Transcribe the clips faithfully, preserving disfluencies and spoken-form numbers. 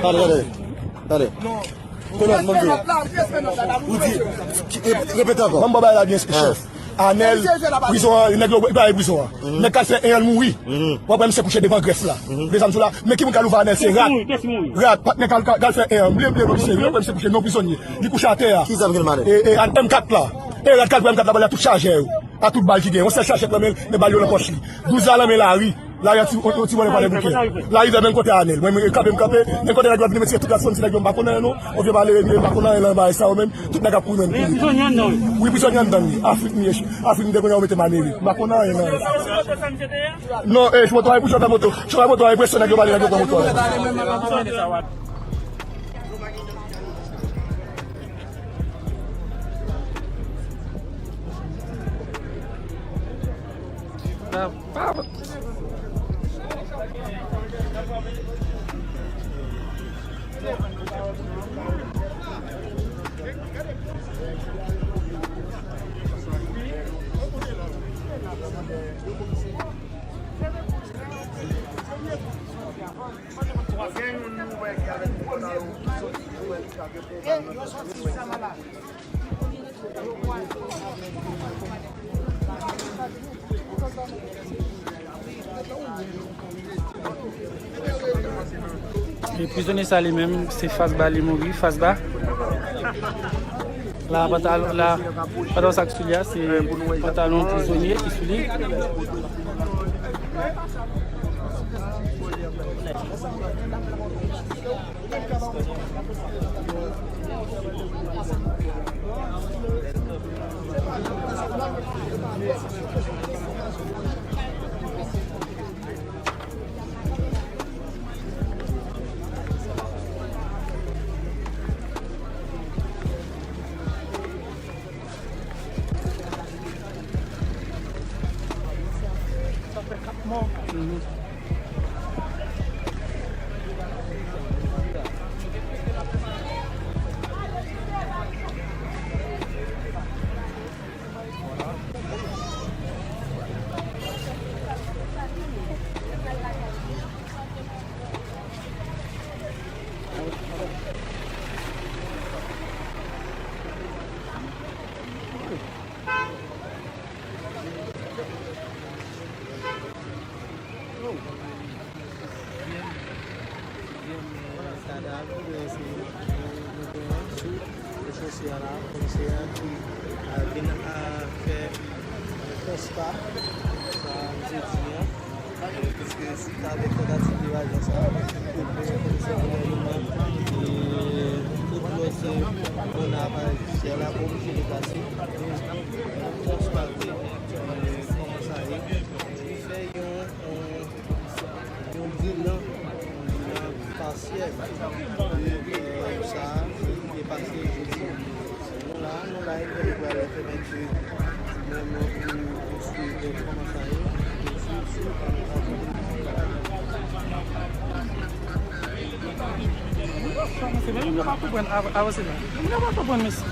Tande, tande, tande. Ou di, ki, e, repete ankò. Ban m ba w bagay la byen, chèf. Anèl, prizon an, nèg yo bay prizon an. Nèg k al fè en an, l mouri. W ap wè misye kouche devan grèf la. Dezam sou la. Men ki moun k al ouvè Anèl, se rat. Rat, pa t nèg k al, k al fè en an. M bliye, m bliye non misye. W ap wè misye kouche, non prizonye. Li kouche atè a. Ki zam ki nan men Anèl? E, e, M kat la. E rat k al pran M kat la, ba l tout chajè yo. A tout bal ki gen. Yon sèl chajè k nan men l, men bal yo nan pòch li. Douz la nan men Lari. Lari a ti, yon, yon ti vòlè pa de bouke. Lari vè menm kote Anèl. Mwen, mwen kanpe, m kanpe. Menm kote nèg yo ap vin, mesye, tout rat fanm, ti nèg yo m pa konn anyen non. Yo vye pale, yo pa konn anyen nan bagay sa yo menm. Tout nèg ap kouri menm. Wi, prizonye anndan li. Afrik m ye. Afrik m te konnen yo mete m Amerik. M pa konn anyen nan. Non, e, chofè moto a, chofè moto a, chofè moto a, enpresyon nèg yo pale, nèg yo pran moto a. E prizonye sa li menm, se Fasba li mouri, Fasba. La, pantalon, la, pantalon sa k sou li a, se pantalon prizonye ki sou li. Sa fè kat mò. Kadav, se nou gen sou chosye a la, komisè a ki, a, vin, a, fè konsta sa misye di an. Piske si ta avèk tantativ evajan sa, tout komisè gouvènman e tout lòt, e, moun nan aparèy jidisyè la pa oblije deplase. Nou konstate, e, kòman sa ye. Li fè yon, yon, yon bilan, yon bilan pasyèl de, e, sa ki te pase jodi. Nou la, nou la, e nou pral fè menm ke nou, nou, nou, nou swiv kòman sa ye. Avanse, men moun yo pa konprann, av-, avanse la. Moun yo pa konprann, mesye.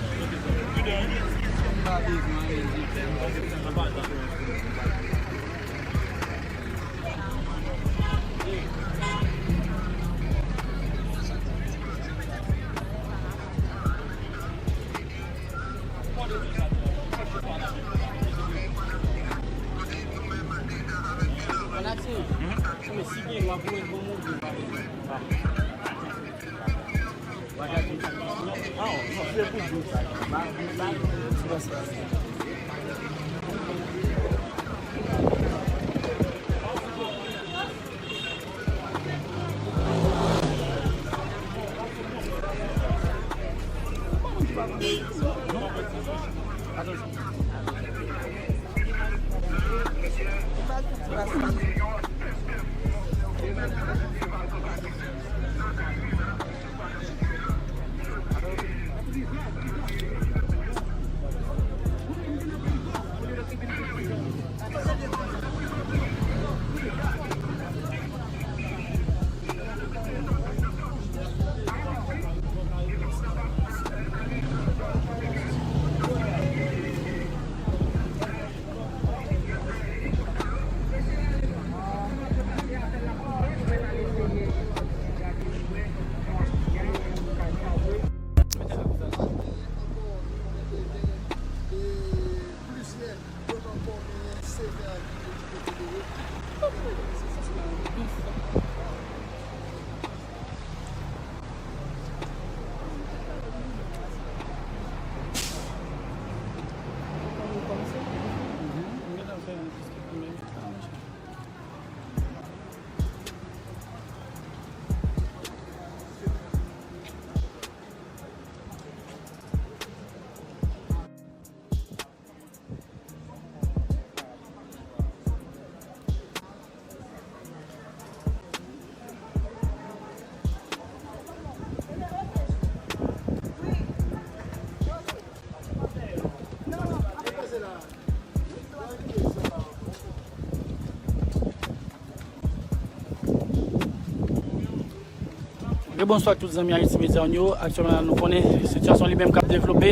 Bonswa ak tout zanmi Haiti Media One yo. Aktyèlman la, nou konnen sitiyasyon li menm k ap devlope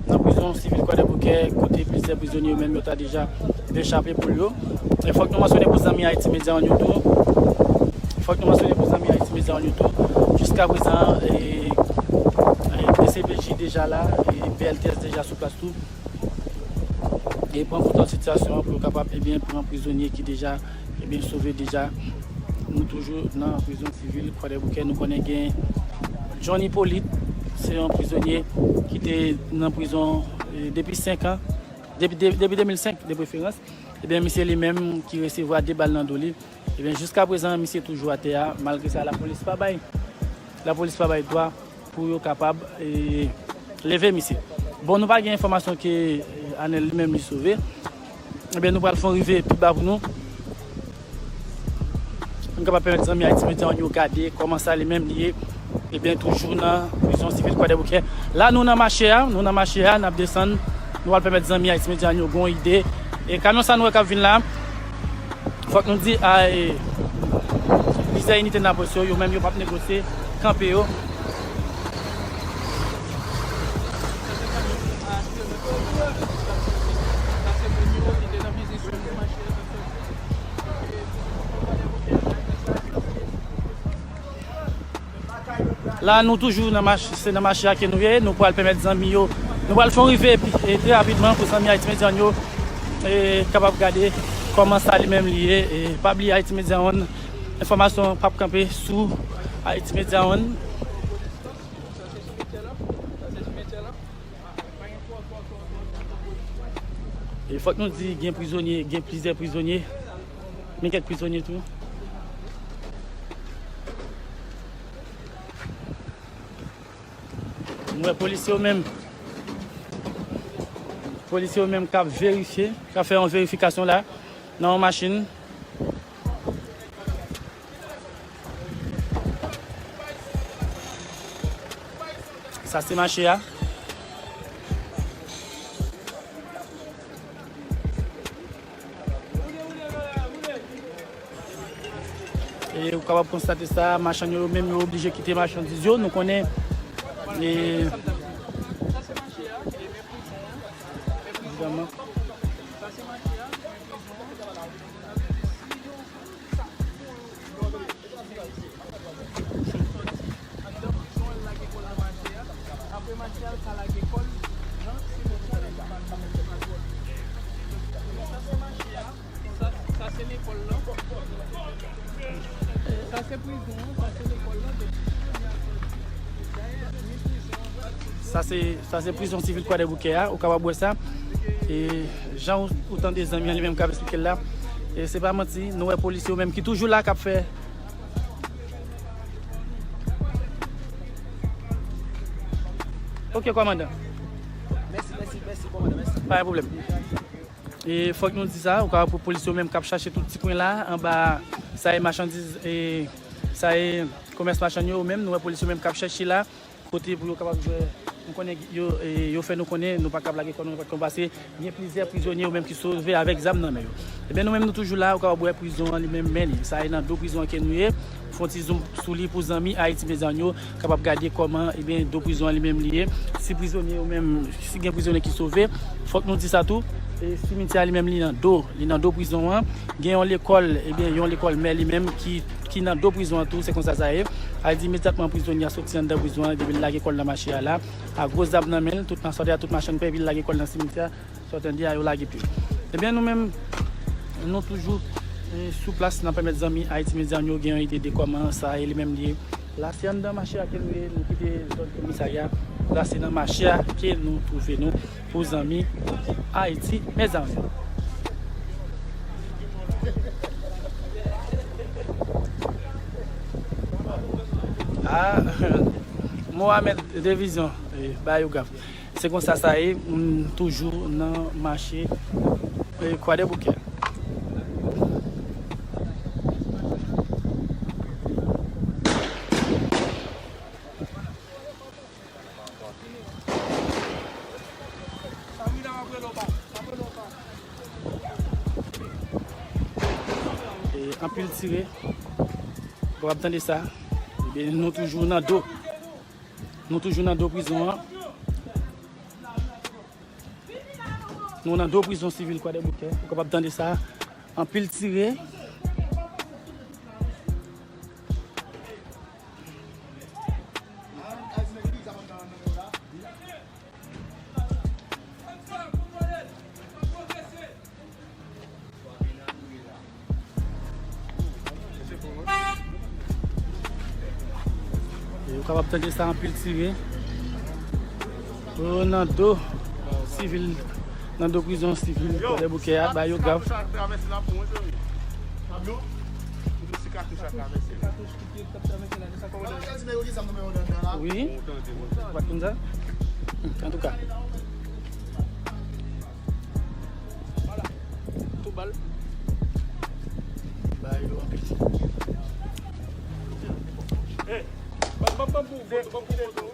nan prizon sivil Kwadèboukè, kote plizyè prizonye yo menm yo ta deja dechape poul yo. E fòk nou mansyone pou zanmi Haiti Media One yo tou. Fòk nou mansyone pou zanmi Haiti Media One yo tou. Jiska prezan, e, e, D C P J deja la, e, P L T S deja sou plas tou. E pran kontwòl sitiyasyon an pou yo kapab, ebyen, pran prizonye ki deja, ebyen, sove deja. Nou toujou nan prizon sivil Kwadèboukè. Nou konnen gen John Hyppolite, se yon prizonye ki te nan prizon, e, depi senk an, depi, de- depi de mil senk de preferans. Ebyen, misye li menm ki resevwa de bal nan do li. Ebyen, jiska prezan, misye toujou atè a. Malgre sa, lapolis pa bay, lapolis pa bay dwa pou yo kapab, e, leve misye. Bon, nou pa gen enfòmasyon ke, e, Anèl li menm li sove. Ebyen, nou pral fè yon rive pi ba pou nou. Nou kapab pèmèt zanmi Haiti Media One yo gade kòman sa li menm li ye. Ebyen, toujou nan prizon sivil Kwadèboukè. La, nou nan mache a, nou nan mache a, n ap desann. Nou pral pèmèt zanmi Haiti Media One yo gon ide. E kamyon sa nou wè k ap vin la, fòk nou di, a, e, plizyè inite nan polis yo, yo menm yo p ap negosye, kanpe yo. La, nou toujou nan mache, se nan mache a ke nou ye. Nou pral pèmèt zanmi yo, nou pral fè yon rive epi, e, trè rapidman pou zanmi Haiti Media One yo, e, kapab gade kòman sa li menm li ye. E, pa bliye Haiti Media One, enfòmasyon p ap kanpe sou Haiti Media One. E fòk nou di gen prizonye, gen plizyè prizonye. Men kèk prizonye tou. Nou wè polisye yo menm. Polisye yo menm k ap verifye, k ap fè yon verifikasyon la nan yon machin. Sa se mache a. E ou kapab konstate sa, machann yo, yo menm yo oblije kite machandiz yo. Nou konnen, e, evidaman. Sa se, sa se prizon sivil Kwadèboukè a, ou kapab wè sa. E jan ou, ou tande zanmi an li menm k ap eksplike l la, e se pa manti, nou wè polisye yo menm ki toujou la k ap fè. Ok, kòmandan. Mèsi, mèsi, mèsi, kòmandan, mèsi. Pa gen pwoblèm. E fòk nou di sa, ou ka wè polis yo menm k ap chache tout ti kwen la, anba sa e machandiz, e sa e komès machann yo, yo menm, nou wè polis yo menm k ap chache la, kote pou yo kapab jwe. Nou konnen yo, e, yo fè nou konnen nou pa kab lage kò nou, nou pa t konn pase. Gen plizyè prizonye yo menm ki sove avèk zam nan men yo. Ebyen, nou menm nou toujou la, ou kapab wè prizon an li menm men li. Sa e nan do prizon an ke nou ye. Fè yon ti zoom sou li pou zanmi Haiti Media yo kapab gade kòman, ebyen, do prizon an li menm li ye. Si prizonye yo menm, si gen prizonye ki sove, fòk nou di sa tou. E simityè a li menm li nan do, li nan do prizon an. Gen yon lekòl, ebyen, yon lekòl men li menm ki, ki nan do prizon an tou, se konsa sa ye. A di imedyatman prizonye a soti anndan prizon an, depi l lage kò l nan mache a la, a gwo zam nan men l, tout nan sòti a tout machann pè, epi l lage kò l nan simityè a. Sa w tande a, yo lage pye. Ebyen, nou menm, nou toujou, e, sou plas, n ap pèmèt zanmi Haiti Media yo gen yon ide de kòman sa e li menm li ye. La, se anndan mache a ke nou ye, nou kite zòn komisarya. La, se nan mache a ke nou twouve nou pou zanmi Haiti Media. Ah, Mohamed Devizyon, e, Bayou Gaf. Se konsa sa ye, m toujou nan mache, e, Kwadèboukè. E, anpil tire. Bon, w ap tande sa. Ebyen, nou toujou nan do. Nou toujou nan do prizon an. Nou nan do prizon sivil Kwadèboukè. Ou kapab tande sa. Anpil tire. Yo kapab tande sa, anpil tire. Yo nan do sivil, nan do prizon sivil Kwadèboukè a, ba yo grav. Wi. Ou pa t konn sa? Antouka. Tou bal. Ba yo anpil. Hey, ban, ban, ban pou foto, ban pou foto.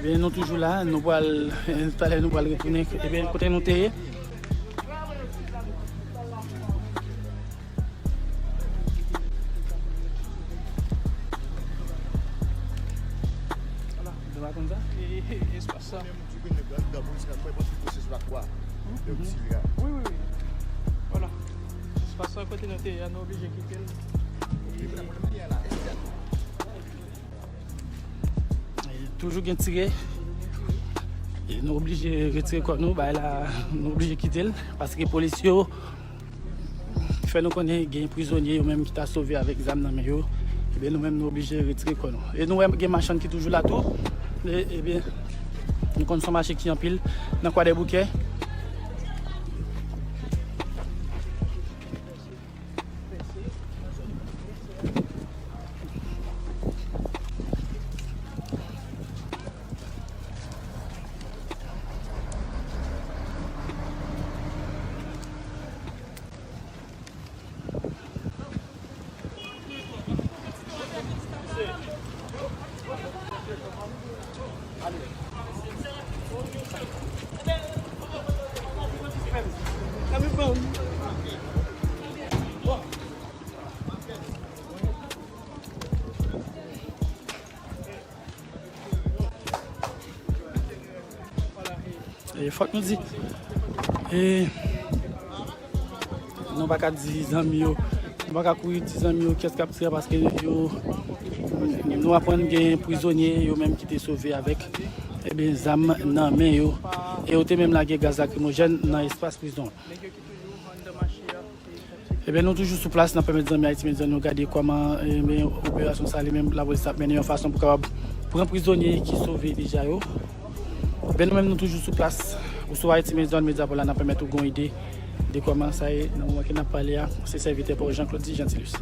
Ebyen, nou toujou la, nou pral, talè nou pral retounen, ebyen, kote nou te ye. Ala, nou pa konn sa? E, e, espas sa. Wi, wi, wi. Vwala. Espas sa kote nou te ye a, nou oblije kite l. E toujou gen tire. E nou oblije retire kò nou, bay la, nou oblije kite l. Paske polis yo fè nou konnen gen prizonye yo menm ki ta sove avèk zam nan men yo. Ebyen, nou menm nou oblije retire kò nou. E nou wè gen machann ki toujou la tou. E, ebyen, nou konn se yon mache ki anpil nan Kwadèboukè. E fòk nou di, e, nou pa ka di zanmi yo, nou pa ka kouri di zanmi yo kiyès k ap tire paske yo, nou aprann gen prizonye yo menm ki te sove avèk, ebyen, zam nan men yo. E yo te menm lage gaz lakrimojèn nan espas prizon an. Ebyen, nou toujou sou plas, n ap pèmèt zanmi Ayiti Medya nou gade kòman, ebyen, operasyon sa li menm lapolis ap mennen yon fason pou kapab pran prizonye ki sove deja yo. Ebyen, nou menm nou toujou sou plas. Ou sou Ayiti Medya, medya pou la, n ap pèmèt ou gon ide de kòman sa ye nan moman ke n ap pale a. Se sèvitè pa w Jean Claude Jean Tilus.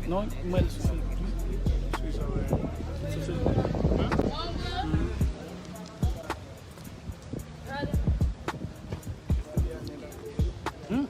Non, mwen sou Facebook. Hmm?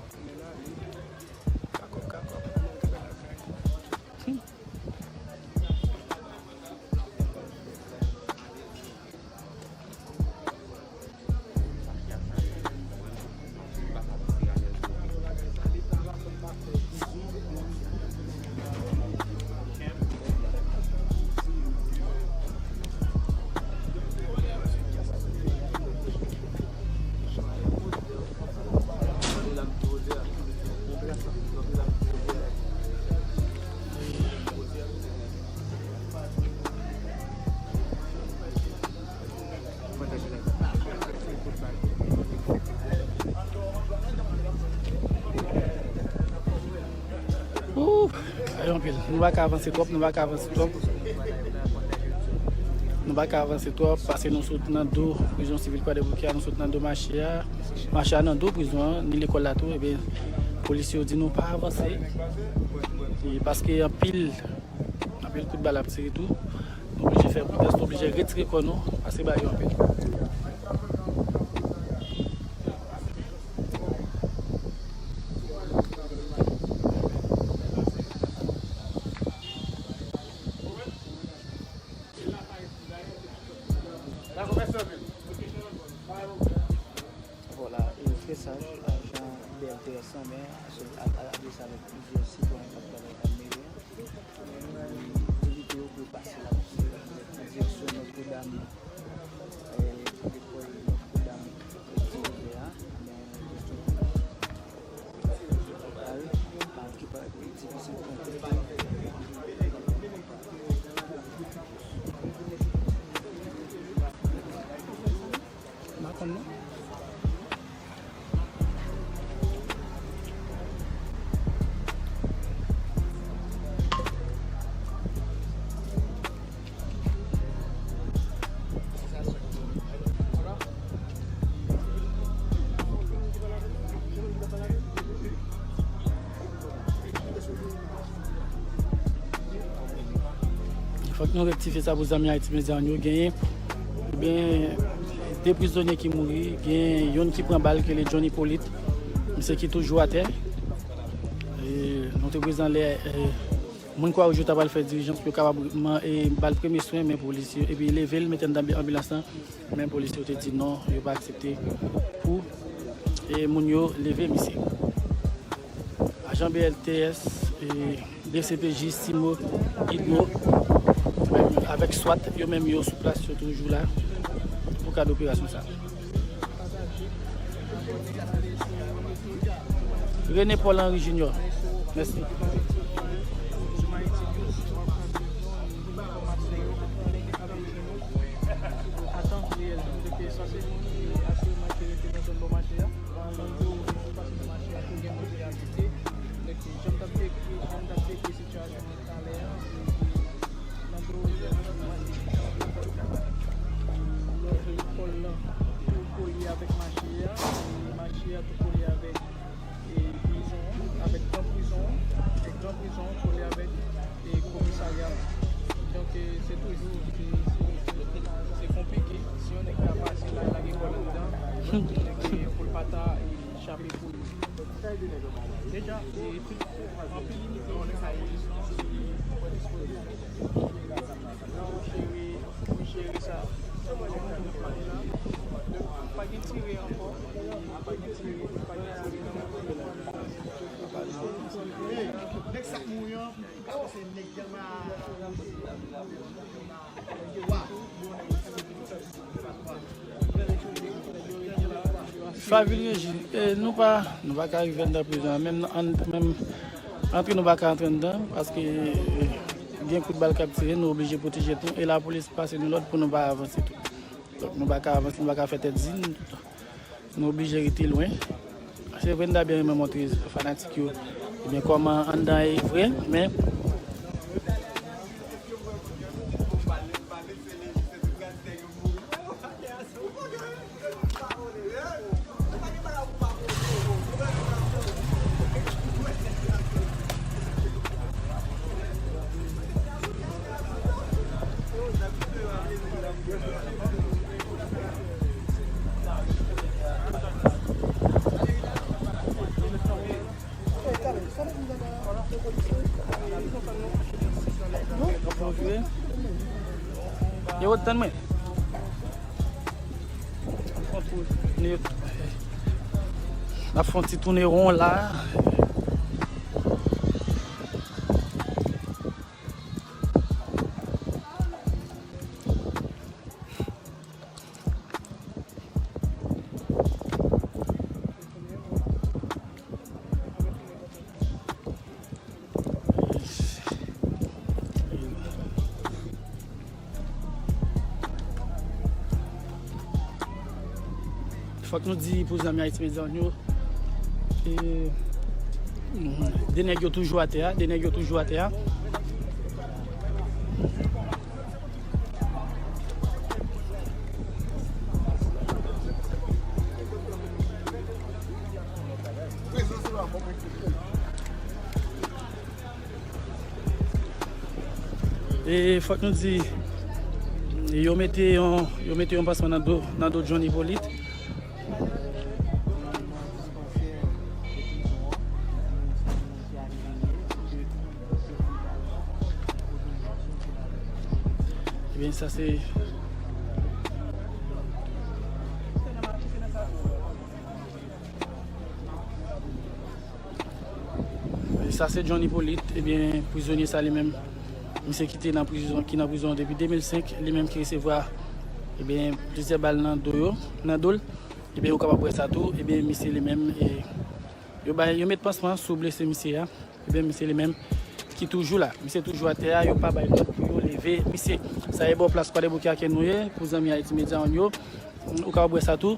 Ooh, sa yo anpil. Nou pa ka avanse twòp, nou pa ka avanse twòp. Nou pa ka avanse twòp, paske nou sot nan do prizon sivil Kwadèboukè a, nou sot nan do mache a. Mache a nan do prizon an, ni lekòl la tou, ebyen, polisye yo di nou pa avanse. E paske anpil, anpil kout bal ap tire tou. Nou oblije fè pwotès, nou oblije retire kò nou, paske bagay yo anpil. Vwala, e, tresaj ajan B L T S lan, men, a, a, adrese avèk plizyè sitwayen k ap travay ak meri a. Pou evite yo pou yo pase la, nan direksyon Notre Dame, eh, kote kwè Notre Dame, eh, Tivè a, men, pa ki pa difisil pou M pa konn non. Fòk nou rektifye sa pou zanmi Ayiti Medya yo. Genyen, gen de prizonye ki mouri, gen youn ki pran bal ki rele John Hyppolite, misye ki toujou atè. E, nou te prezan lè, e, moun Kwawouj yo ta pral fè dilijans pou yo kapab man-, e, ba l premye swen, men polis yo, epi leve l, mete l nan anbilans lan. Men polis yo te di non, yo pa aksepte pou, e, moun yo leve misye. Ajan B L T S, e, D C P J, Simo, Idmo, avèk swat, yo menm yo sou plas, yo toujou la pou kad operasyon sa. René Paul Henry Junior. Mèsi. Ajan reyèl, kote ke sanse moun ki asire mache rete nan zòn bò mache a. Pandan yo pase nan mache a, tou gen moun ki abite. Donk, jan m t ap dekri, jan m t ap dekri sitiyasyon an talè a, nan do lòj lekòl lan tou kole avèk mache a, e mache a tou kole avèk e prizon an, avèk gran prizon an, e gran prizon an kole avèk e komisarya an. Donk, e, se toujou, se, se, se, se konplike. Si yon nèg ta pase la, lage kò l anndan, donk, e, pou l pa ta, e, chape pou li. Deja, e, tout, anpil inite yo nan lapolis lan, e, pran dispozisyon. Pou jere, pou jere sa. Pa gen tire ankò. Pa gen tire, pa gen tire nan moto yo. Favil Rejin, e, nou pa, nou pa ka rive anndan prizon an. Menm, an, menm antre, nou pa ka antre anndan, paske, e, gen kout bal k ap tire, nou oblije pwoteje tèt nou, e lapolis pase nou lòd pou nou pa avanse tou. Donk, nou pa ka avanse, nou pa ka fè tèt di, nou oblije rete lwen. Se vre, m ta byen renmen montre fanatik yo, ebyen, kòman anndan ye vre, men Yo, tann mwen. N ap fè yon ti tounen won la. Fòk nou di pou zanmi Ayiti Medya yo, e, de nèg yo toujou atè a, de nèg yo toujou atè a. E fòk nou di, Yo mete yon, yo mete yon pansman nan do, nan do John Hyppolite. Ebyen, sa se Sa se John Hyppolite, ebyen, prizonye sa li menm, misye ki te nan prizon, ki nan prizon depi de mil senk, li menm ki resevwa, ebyen, plizyè bal nan do yo, nan do l. Ebyen, ou kapab wè sa tou, ebyen, misye li menm, e, yo bay, yo met pansman sou blese misye a. Ebyen, misye li menm ki toujou la. Misye toujou atè a, yo pa bay lòd pou yo leve misye. Sa e bò plas Kwadèboukè a ke nou ye, pou zanmi Ayiti Medya One yo. Ou kapab wè sa tou.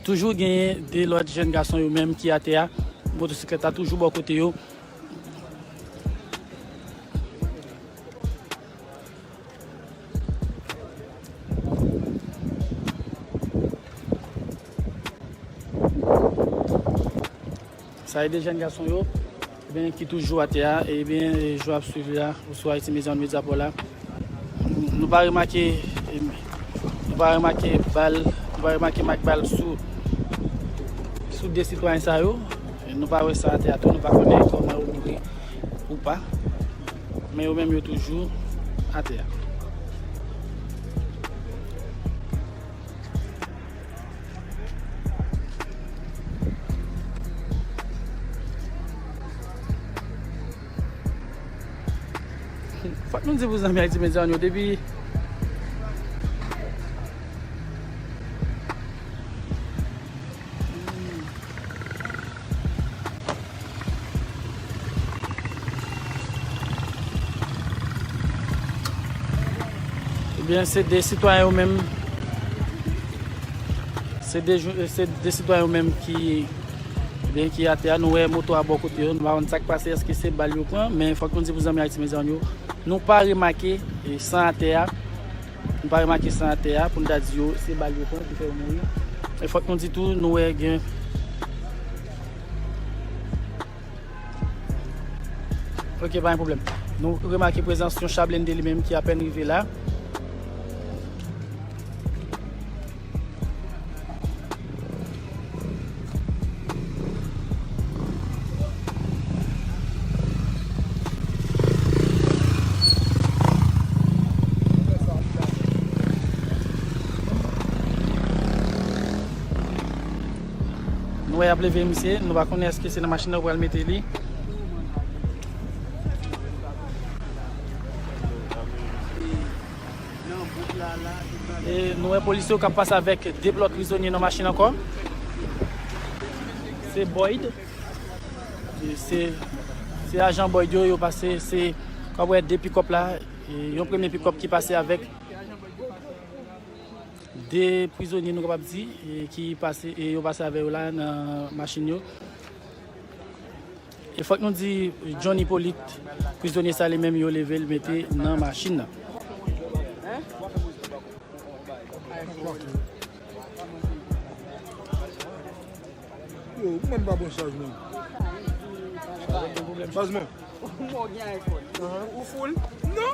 Toujou genyen de lòt jèn gason yo menm ki atè a. Motosiklèt la toujou bò kote yo. Sa e de jèn gason yo, ebyen, ki toujou atè a, ebyen, e, jan w ap swiv la, oswa Ayiti Medya One Media Pò la. Nou pa remake, e, nou pa remake bal, nou pa remake mak bal sou, sou de sitwayen sa yo. E nou pa wè sa atè a tou, nou pa konnen kòman yo mouri ou pa. Men yo menm yo toujou atè a. Fòk nou di pou zanmi Ayiti Medya One yo, depi Ebyen, se de sitwayen yo menm. Se de, se de sitwayen yo menm ki, ebyen, ki atè a. Nou wè moto a bò kote yo. Nou pa konn sa k pase. Èske se bal yo pran? Men fòk nou di pou zanmi Ayiti Medya One yo, nou pa remake, e, san atè a. Nou pa remake san atè a pou n ta di yo se bal yo pran ki fè yo mouri. E fòk nou di tou, nou wè gen Ok, pa gen pwoblèm. Nou remake prezans yon cha blende li menm ki apèn rive la. Nou wè y ap leve misye, nou pa konnen èske se nan machin nan yo pral mete li. E nou wè polisye yo k ap pase avèk de lòt prizonye nan machin ankò. Se Boyd. E se, se ajan Boyd yo, yo pase, se, w ap wè de pikòp la, e yon premye pikòp ki pase avèk de prizonye, nou kapab di, e ki pase, e yo pase avè yo la nan machin yo. E fòk nou di, John Hyppolite, prizonye sa li menm yo leve l mete nan machin nan. Yo, ou mwen pa bon chaj, non. Baz mwen. Ou full? Non.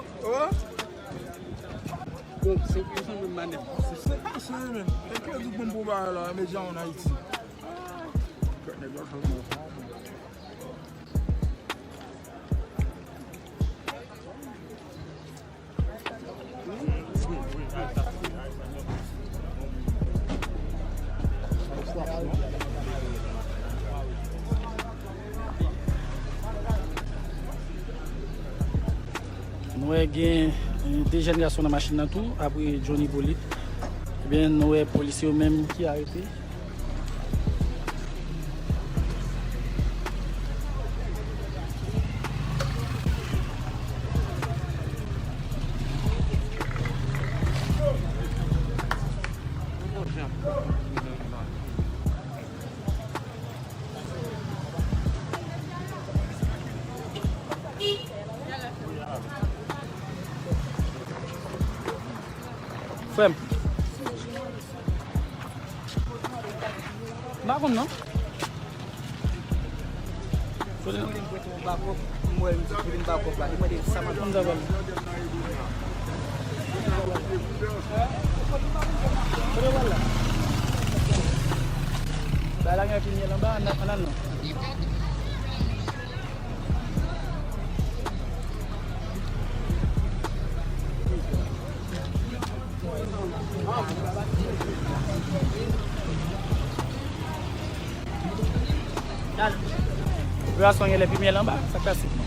Bon, se pou sa menm manèv. Se pase, men. E kredi bon pou bagay la, Medya One Ayiti. Nou wè gen, eh, de jèn gason nan machin nan tou, apre John Hyppolite. Ebyen, nou wè polisye yo menm ki arete. Frè m. M pa konn non. Kote nan? M wè misye kote m pa kòb la. Li mande sa m ap konn sa pale. Epi myèl anba, ann al non. Operasyon gen lè pi myèl anba, sa klasik.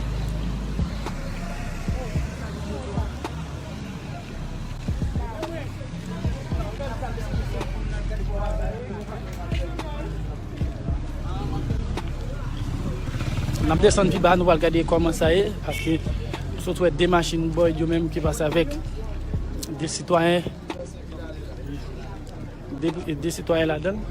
N ap desann pi ba, nou pral gade kòman sa ye, paske nou sot wè de machin Boyd yo menm ki pase avèk de sitwayen, de, de sitwayen ladan l.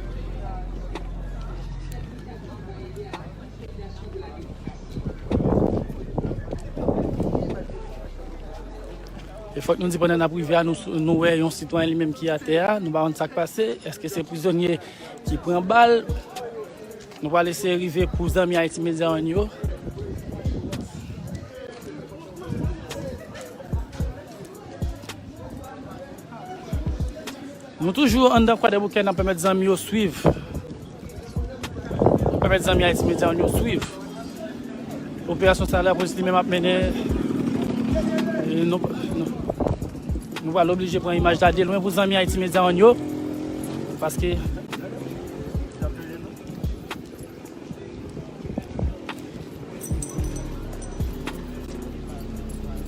E fòk nou di, pandan n ap rive a, nou, nou wè yon sitwayen li menm ki atè a, nou pa konn sa k pase, èske se prizonye ki pran bal? Nou pral eseye rive pou zanmi Haiti Media One yo. Nou toujou anndan Kwadèboukè, n ap pèmèt zanmi yo swiv. N ap pèmèt zanmi Haiti Media One yo swiv. Operasyon sa, lapolis li menm ap mennen. E nou, nou, nou pral oblije pran imaj la de lwen pou zanmi Haiti Media One yo. Paske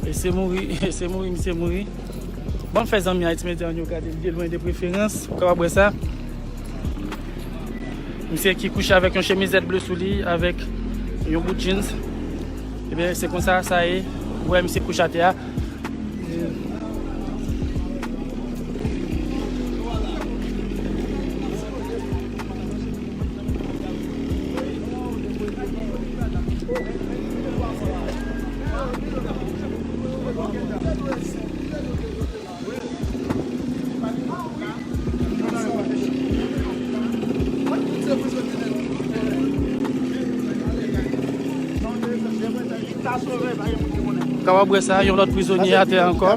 Mesye mouri, mesye mouri, mesye mouri. Bon, fè zanmi Haiti Media One yo gade l de lwen de preferans. Ou kapab wè sa. Misye ki kouche avèk yon chemizèt ble sou li, avèk yon bout jeans. Ebyen, se konsa sa ye. Ou wè misye kouche atè a. Kapab wè sa, yon lòt prizonye atè ankò.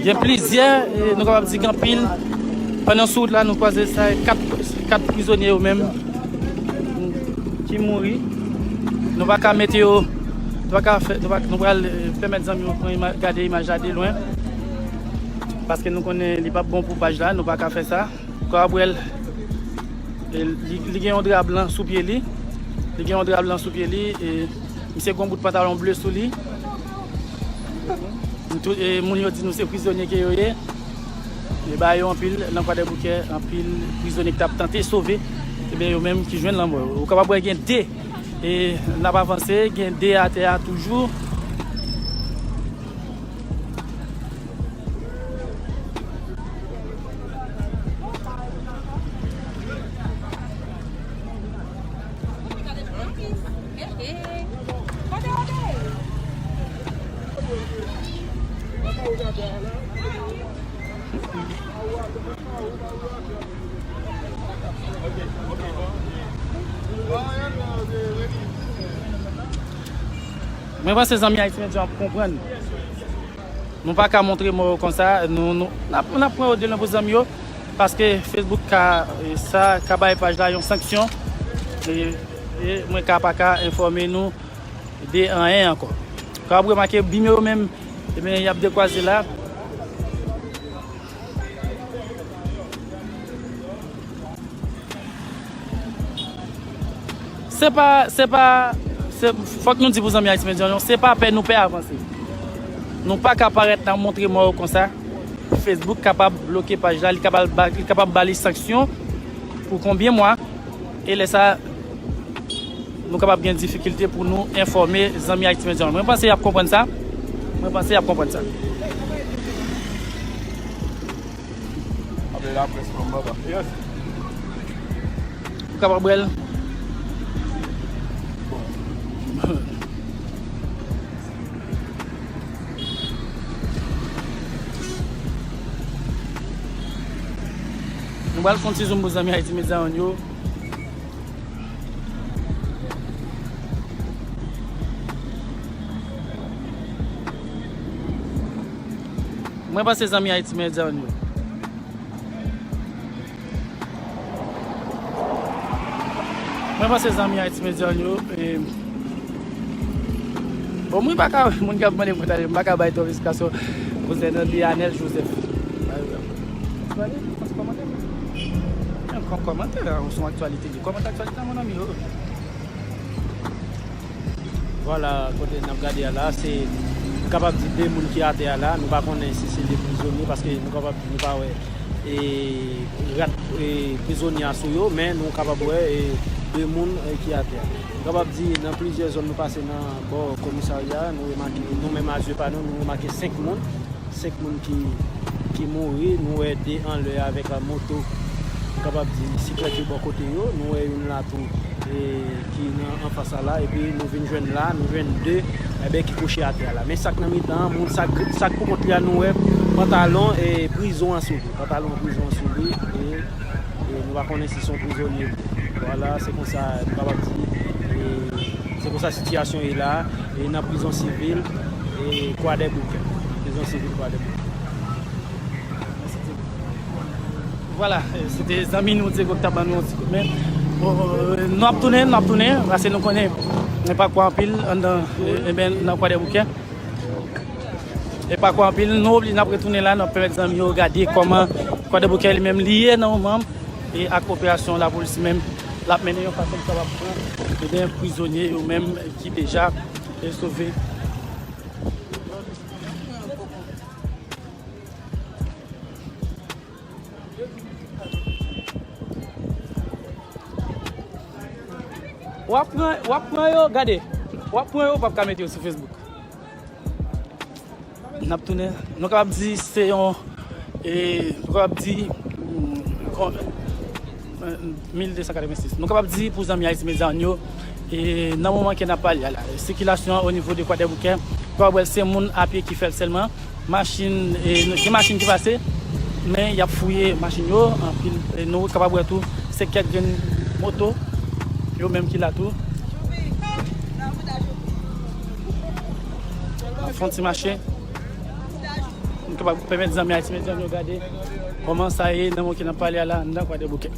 Gen plizyè, e, nou kapab di gen anpil. Pandan sou wout la, nou kwaze sa, kat, kat prizonye yo menm ki mouri. Nou pa ka mete yo, nou pa ka fè, nou pa, nou pral, e, pèmèt zanmi yo pran ima-, gade imaj la de lwen. Paske nou konnen li p ap bon pou paj la, nou pa ka fè sa. Ou kapab wè l, e, li, li gen yon dra blan sou pye li. Li gen yon dra blan sou pye li. E misye gen yon bout pantalon ble sou li. Tout, e, moun yo di nou se prizonye ke yo ye. E ba yo anpil, nan Kwadèboukè, anpil prizonye ki t ap tante sove. Ebyen, yo menm ki jwenn lanmò. Ou kapab wè gen de, e, n ap avanse, gen de atè a toujou. Mwen panse zanmi Ayisyen yo ap konprann. Nou pa ka montre mò yo konsa. Nou, nou, n ap, n ap pran yo de lwen pou zanmi yo. Paske Facebook ka, e, sa ka bay paj la yon sanksyon. E, e mwen ka pa ka enfòme nou de anyen ankò. Ka ap remake bime yo menm, ebyen, y ap dekwaze la. Se pa, se pa, se, fòk nou di pou zanmi Ayiti Medya yo, se pa pè nou pè avanse. Nou pa ka parèt n ap montre mò yo konsa. Facebook kapab bloke paj la, li kapab ba, li kapab ba li sanksyon pou konbyen mwa. E lè sa, nou kapab gen difikilte pou nou enfòme zanmi Ayiti Medya yo. Mwen panse y ap konprann sa. Mwen panse y ap konprann sa. Apre laprès pran baba. Yes. Ou kapab bwè l. Nou pral fè yon ti zoom pou zanmi Ayiti Medya yo. Mwen panse zanmi Ayiti Medya yo. Mwen panse zanmi Haiti Media yo, e, bon, mwen pa ka, moun k ap mande mwen talè, m pa ka bay twòp esplikasyon konsènan Lionel Joseph. Yon kòmantè, se yon aktyalite. Kòmantè aktyalite, mon ami, oh. Vwala, kote n ap gade a la, se, nou kapab di de moun ki atè a la. Nou pa konnen si se de prizonye, paske nou kapab di nou pa wè, e, rad, e, prizonye a sou yo, men nou kapab wè, e, de moun, e, ki atè a. Nou kapab di nan plizyè zòn nou pase nan bò komisarya, nou remake, nou menm a zye pa nou, nou remake senk moun. Senk moun ki, ki mouri, nou wè de anlè avèk, a, moto, m kapab di, siklèt yo bò kote yo, nou wè youn la tou, e, ki nan anfas la, epi nou vin jwenn la, nou jwenn de, enben, ki kouche atè a la. Men sa k nan mitan an, moun sa k, sa k pou kont li a, nou wè pantalon, e, prizon an sou li, pantalon prizon an sou li, e, e nou pa konnen si se yon prizonye. Vwala, se konsa, nou kapab di, e, se konsa sitiyasyon ye la, e nan prizon sivil, e Kwadèboukè. Prizon sivil Kwadèboukè. Vwala, e, se te zanmi nou, Diego, ki t ap ban nou yon ti kout men. Bon, e, nou ap tounen, nou ap tounen, paske nou konnen, e, pa kwa anpil, anndan, e, e, ben, nan Kwadèboukè. E pa kwa anpil, nou oblije n ap retounen la, n ap pèmèt zanmi yo gade kòman Kwadèboukè li menm li ye nan moman, e ak operasyon lapolis menm l ap mennen yon fason pou kapab pran, ebyen, prizonye yo menm ki deja, e, sove. W ap pran, w ap pran yo, gade. W ap pran yo, w p ap ka mete yo sou Facebook. N ap tounen. Nou kapab di se yon, e, nou kapab di, mm, kon-, e, mil de san katrevensis. Nou kapab di pou zanmi Haiti Media yo, e, nan moman ke n ap pale a la, sikilasyon an o nivo de Kwadèboukè, nou kapab wè se moun a pye ki fè l sèlman. Machin, e, gen machin ki pase, men y ap fouye machin yo, anpil, e, nou kapab wè tou, se kèk grenn moto, yo menm ki la tou. N ap fè yon ti mache. Nou kapab pèmèt zanmi Haiti Media yo gade kòman sa ye nan moman ke n ap pale a la, anndan Kwadèboukè.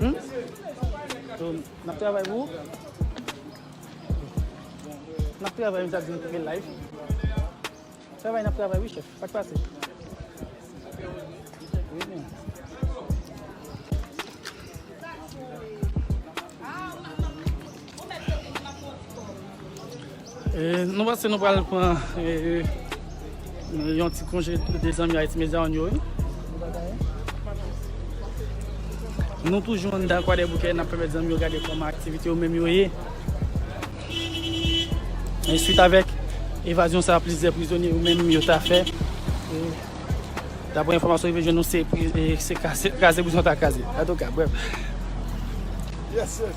Hmm? So, n ap travay pou ou? N ap travay, m sa di nou koupe live. Travay, n ap travay, wi, chèf. Sa k pase? Wi, men. E, nou panse nou pral pran, e, yon ti konje de zanmi Haiti Media yo, wi. Nou toujou anndan Kwadèboukè, n ap pèmèt zanmi yo gade kòman aktivite yo menm yo ye. E swit avèk evazyon sa, plizyè prizonye yo menm yo ta fè. E, Daprè enfòmasyon rive jwenn nou, se pri-, e, se kase, kraze prizon ta kraze. Antouka, brèf. Yes, sir.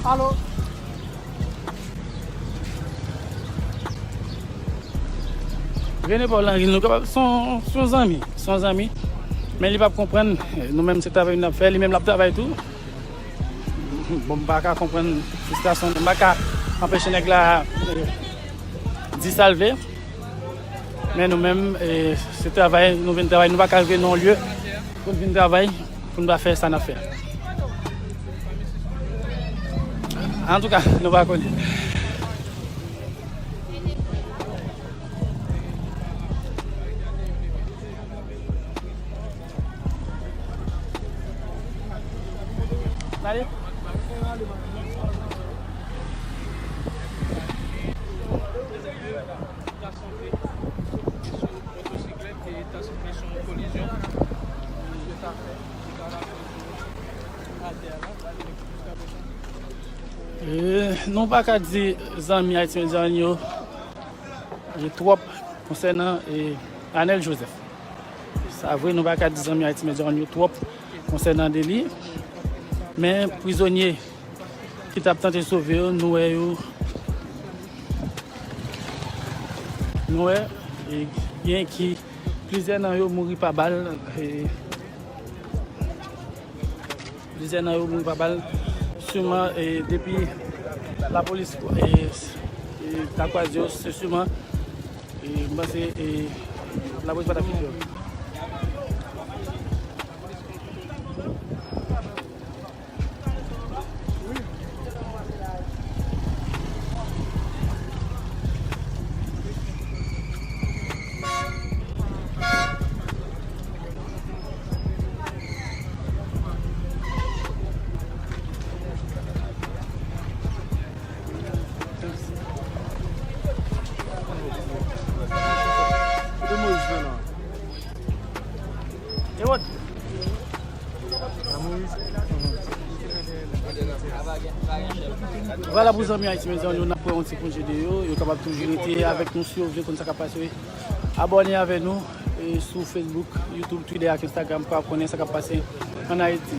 Alo. Rene Paul Henry, nou kapab, se yon, se yon zanmi, se yon zanmi. Men li p ap konprann, nou menm se travay n ap fè, li menm l ap travay tou. Bon, m pa ka konprann fristrasyon, m pa ka anpeche nèg la, eh, di sa l vle. Men nou menm, eh, se travay, nou vin travay, nou pa ka rive nan yon lye pou n vin travay, pou n pa fè sa n ap fè. Antouka, nou pa konnen. Gade. Eh, nou pa ka di zanmi Haiti Media One yo, yo twòp konsènan, eh, Anel Joseph. Sa vre, nou pa ka di zanmi Haiti Media One yo twòp konsènan de li. Men prizonye ki t ap tante sove yo, nou wè yo, nou wè, e, gen ki, plizyè nan yo mouri pa bal, e, plizyè nan yo mouri pa bal, siman, e, depi lapolis, e, e, ta kwaze yo, se siman, e, m panse, e, lapolis pa t ap kite yo. Kote Moyiz fè la? Ewòd. Vwala pou zanmi Haiti Media One yo, n ap pran yon ti konje de yo. Yo kapab toujou rete avèk nou si yo vle konn sa k ap pase. Abòne avè nou, e, sou Facebook, YouTube, Twitter ak Instagram pou w ap konnen sa k ap pase ann Ayiti.